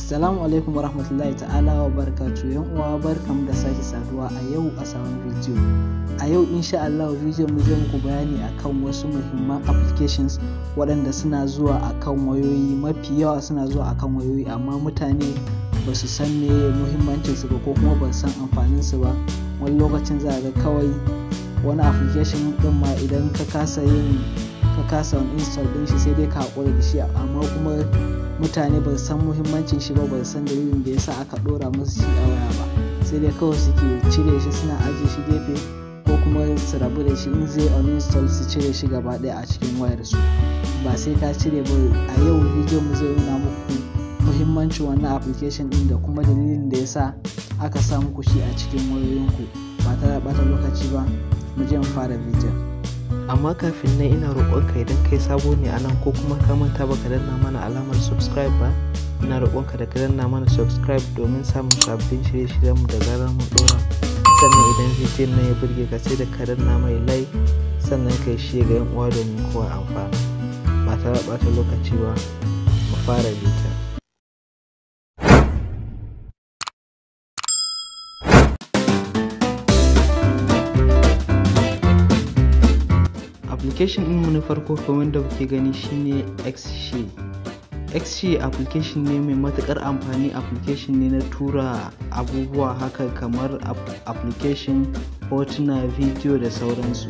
Assalamu alaikum wa rahmatullahi ta'ala wa barakatuh. Yan uwa, barkamu da sake saduwa a yau a sabon bidiyo. A yau insha Allah bidiyon mu zai muku bayani akan wasu muhimman applications waɗanda suna zuwa akan wayoyi, mafi yawa suna zuwa akan wayoyi, amma mutane ba su san me muhimmancin su ba ko kuma ba su san amfanin su ba. Wani lokacin za ga kawai wani application din ma idan ka kasa yin ka kasa install din shi, sai dai ka haƙura da shi, amma kuma mutane ba su san muhimmancin shi ba, ba su san dalilin da yasa aka ɗora musu shi a waya ba, sai dai kawai suke cire shi suna ajiye shi gefe, ko kuma su rabu da shi, in zai uninstall su cire shi gaba ɗaya a cikin wayar su. Ba sai ka cire ba. A yau bidiyon mu zai nuna muku muhimmancin wannan application ɗin da kuma dalilin da yasa aka sa muku shi a cikin wayoyinku. Ba tare da ɓata lokaci ba, mu je mu fara bidiyon. Amma kafin nan, ina roƙonka, idan kai sabo ne anan ko kuma ka manta baka danna mana alamar subscribe ba, ina roƙonka da ka danna mana subscribe domin samun sabbin shirye-shiryenmu da zarar mun ɗora. Sannan idan bidiyon nan ya burge ka, sai da ka danna mai like, sannan kai shi ga yan uwa domin kowa amfana. Ba tare da ɓata lokaci ba, mu fara bidiyon. Application ɗinmu na farko, kamar da kuke gani, shine Xshare. Xshare application ne mai matuƙar amfani. Application ne na tura abubuwa haka, kamar application, hotuna, video da sauransu.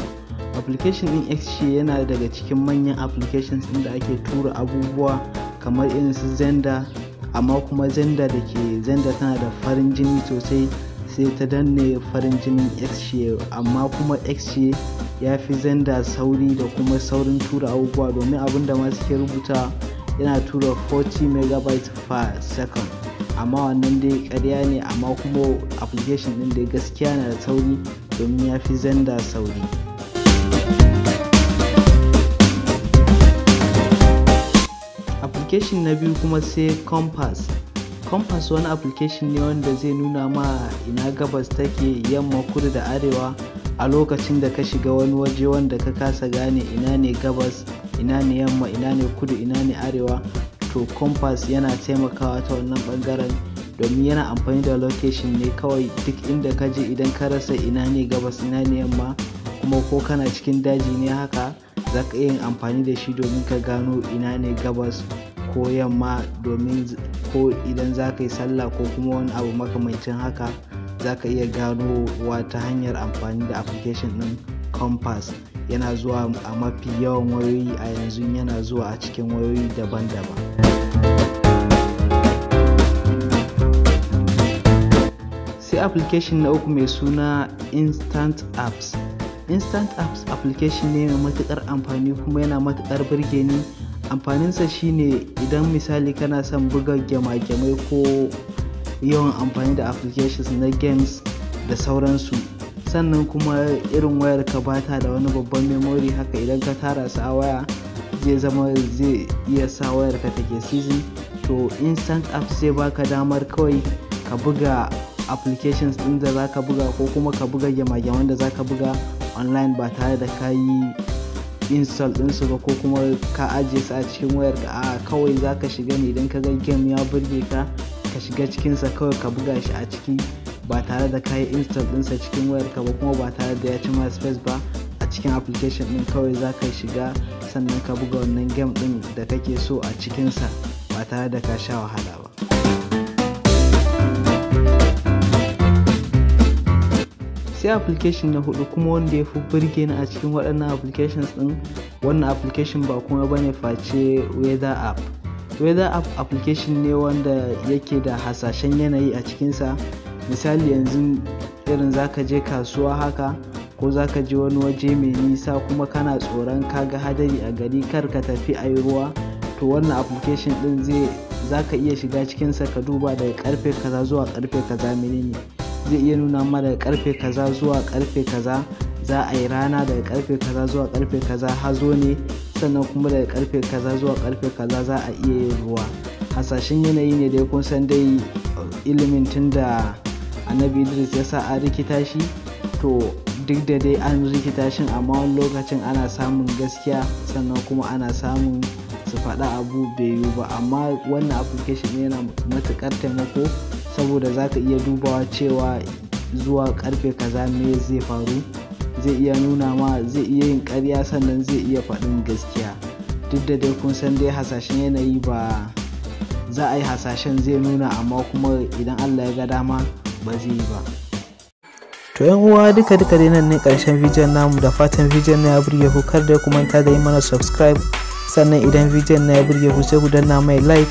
Application ɗin Xshare yana daga cikin manyan applications ɗin da ake tura abubuwa, kamar irin su Xender, amma kuma Xender, da ke Xender tana da farin jini sosai, sai ta danne farin jinin Xshare, amma kuma Xshare ya fi Xender sauri da kuma saurin tura abubuwa, domin abin da ma suke rubuta yana tura 40 megabytes per second, amma wannan dai ƙarya ne. Amma kuma application ɗin dai gaskiya na da sauri, domin ya fi Xender sauri. Application na biyu kuma sai Compass. Compass wani application ne wanda zai nuna ma ina gabas take, yamma, kudu da arewa, a lokacin da ka shiga wani waje wanda ka kasa gane ina ne gabas, ina ne yamma, ina ne kudu, ina ne arewa. To, compass yana taimakawa ta wannan bangaren, domin yana amfani da location ne kawai. Duk inda ka je, idan ka rasa ina ne gabas, ina ne yamma, kuma ko kana cikin daji ne haka, za ka iya yin amfani da shi domin ka gano ina ne gabas ko yamma, domin ko idan za ka yi sallah ko kuma wani abu makamancin haka, za ka iya ganowa ta hanyar amfani da application ɗin Compass. Yana zuwa a mafi yawan wayoyi a yanzu, yana zuwa a cikin wayoyi daban-daban. Sai application na uku mai suna Instant Apps. Instant Apps application ne mai matuƙar amfani, kuma yana matuƙar burge ni. Amfaninsa shine, idan misali kana son buga gyama-gyamai ko yawan amfani da applications na games da sauransu, sannan kuma irin wayar ka bata da wani babban memory haka, idan ka tara su a waya zai zama zai iya sa wayar ka take seizing, to Instant Apps zai baka damar kawai ka buga applications din da zaka buga, ko kuma ka buga gyama-gyaman da zaka buga online, ba tare da ka yi install ɗinsu ba ko kuma ka ajiye su a cikin wayar ka. A kawai zaka shiga ne, idan ka ga game ya burge ka, ka shiga cikinsa kawai ka buga shi a ciki, ba tare da ka yi install ɗinsa cikin wayar ka ba, kuma ba tare da ya ci ma space ba a cikin application ɗin. Kawai za ka shiga, sannan ka buga wannan game ɗin da kake so a cikinsa, ba tare da ka sha wahala ba. Sai application na hudu kuma, wanda ya fi burge ni a cikin waɗannan applications ɗin. Wannan application ba kuma bane face Weather App. Weather App application ne wanda yake da hasashen yanayi a cikinsa. Misali, yanzu irin zaka je kasuwa haka, ko zaka je wani waje mai nisa, kuma kana tsoron kaga hadari a gari, kar ka tafi a yi ruwa, to wannan application din zai zaka iya shiga cikinsa ka duba daga karfe kaza zuwa karfe kaza menene. Zai iya nuna ma daga karfe kaza zuwa karfe kaza za a yi rana, daga karfe kaza zuwa karfe kaza hazo ne, sannan kuma daga karfe kaza zuwa karfe kaza za a iya yin ruwa. Hasashen yanayi ne dai. Kun san dai ilimin tun da Annabi Idris ya sa an rikita shi. To, duk da dai an rikita shi, amma wani lokacin ana samun gaskiya, sannan kuma ana samun su Su faɗa abu bai yiwu ba. Amma wannan application yana matuƙar taimako, saboda za ka iya dubawa cewa zuwa karfe kaza me zai faru. Zai iya nuna ma, zai iya yin ƙarya, sannan zai iya faɗin gaskiya. Duk da dai kun san dai hasashen yanayi ba za a yi hasashen zai nuna, amma kuma idan Allah ya ga dama ba zai yi ba. To yan uwa, duka duka dai nan ne karshen bidiyon namu. Da fatan bidiyon na ya burge ku. Kar dai ku manta da yi mana subscribe, sannan idan bidiyon na ya burge ku, sai ku danna mai like,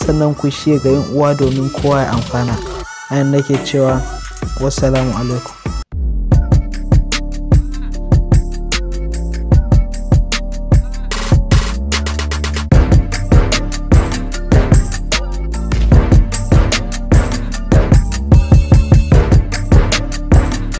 sannan ku share ga yan uwa domin kowa ya amfana. Ayan nake cewa wassalamu alaikum.